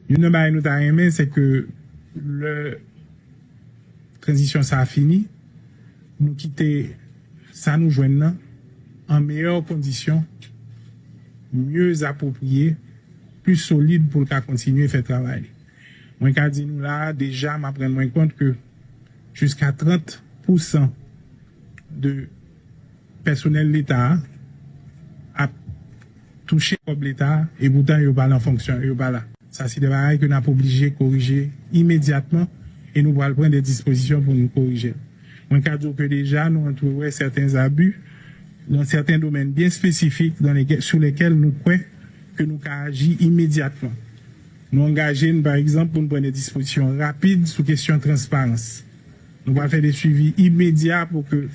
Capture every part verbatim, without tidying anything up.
Youn nan bagay nou ta renmen, se ke lè tranzisyon sa a fini, nou kite sa nou jwenn nan an meyè kondisyon, mye apwopriye, pli solid pou l ka kontinye fè travay li. Mwen ka di nou la a, deja m ap rann mwen kont ke jiska trant pousan de pèsonèl Leta a ap touche kòb Leta a, e poutan yo pa nan fonksyon, yo pa la. Sa se de bagay ke n ap oblije korije imedyatman, e nou pral pran de dispozisyon pou nou korije l. Mwen ka di w ke deja nou antrewe sèten zabi nan sèten domèn byen espesifik dans lesquels, sou lèkèl nou kwè ke nou ka aji imedyatman. Nou angaje n, pa egzanp, pou n pran de dispozisyon rapid sou kesyon transparans. Nou pral fè de swivi imedya pou ke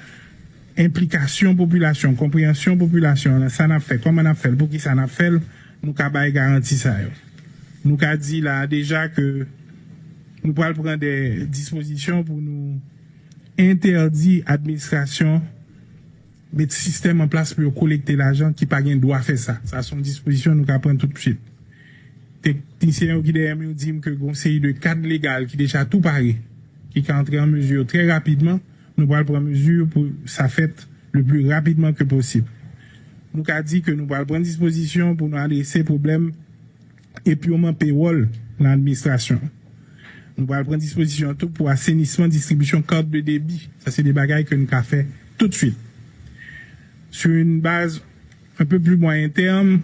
enplikasyon popilasyon, konpreyansyon popilasyon an nan sa n ap fè, kòman n ap fè l, poukisa n ap fè l, nou ka bay garanti sa yo. Nou ka di la a deja ke nou pral pran de dispozisyon pou nou entèdi administrasyon met sistèm an plas pou yo kolekte lajan ki pa gen dwa fè sa. Sa se yon dispozisyon nou ka pran tout swit. Teknisyen yo ki dèyè m yo di m ke gen yon seri de kad legal ki deja tou pare, ki ka antre an mezi trè rapidman. Nou pral pran mezi pou sa fèt le pli rapidman ke posib. Nou ka di ke nou pral pran dispozisyon pou nou adrese pwoblèm epiyonman pewòl nan administrasyon. Nou pral pran dispozisyon tou pou asenisman distribisyon kat de debi. Sa se de bagay ke nou ka fè tout swit. Sur une base un peu plus moyen terme,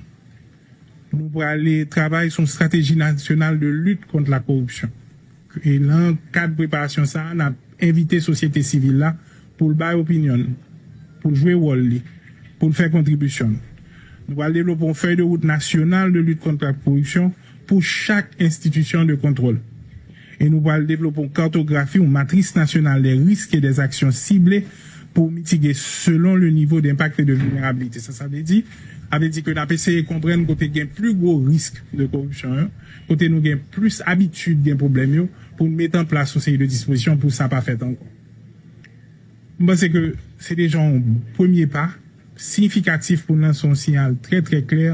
nou prale travay sou yon strateji nasyonal de lit kont la koripsyon. E nan kad preparasyon sa a, n ap envite sosyete sivil la pou l bay opinyon l, pou l jwe wòl li, pou l fè kontribisyon l. Nou pral devlope yon fèy de wout nasyonal de lit kont la koripsyon pou chak enstitisyon de kontwòl. E nou pral devlope yon kartografi, yon matris nasyonal des risques et des actions ciblées pou mitige selon le niveau d'impact et de vulnérabilité. Sa, sa vle di, sa vle di ke n ap eseye konprann kote gen pli gwo risk de koripsyon yo, kote nou gen plis abitid gen pwoblèm yo, pou n met an plas yon seri de dispozisyon pou sa pa fèt ankò. M panse ke se deja yon premye pa siyifikatif pou n lanse yon siyal trè, trè klè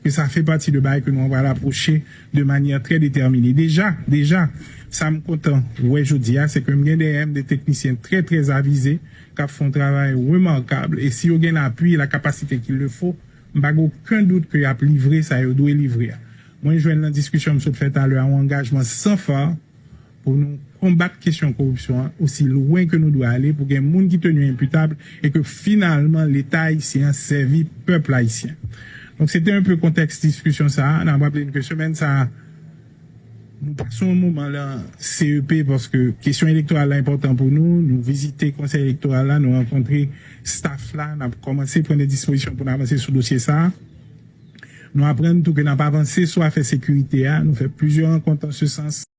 ke sa fè pati de bagay ke nou pral apwoche de manyè trè detèmine. Deja, deja, sa m kontan wè jodi a, se ke m gen dèyè m de teknisyen trè, trè avize k ap fè yon travay remakab, e si yo gen lapui e lakapasite qu'il le faut, m pa gen okenn dout ke y ap livre sa yo dwe livre a. Mwen jwenn nan diskisyon m sot fè talè a yon angajman san fard pou nou konbat kesyon koripsyon an osi lwen ke nou dwe ale pou gen moun ki tenu enpitab e ke finalman Leta ayisyen an sèvi pèp ayisyen. Donk, se te un peu kontèks diskisyon sa a. N ap raple n ke semèn sa a, nou pase yon moman nan C E P paske kesyon elektoral la enpòtan pou nou. Nou vizite Konsèy Elektoral la, nou rankontre staff la, n ap kòmanse pran de dispozisyon pou n avanse sou dosye sa a. Nou aprann tou ke n ap avanse sou afè sekirite a. Nou fè plizyè rankont an se sans.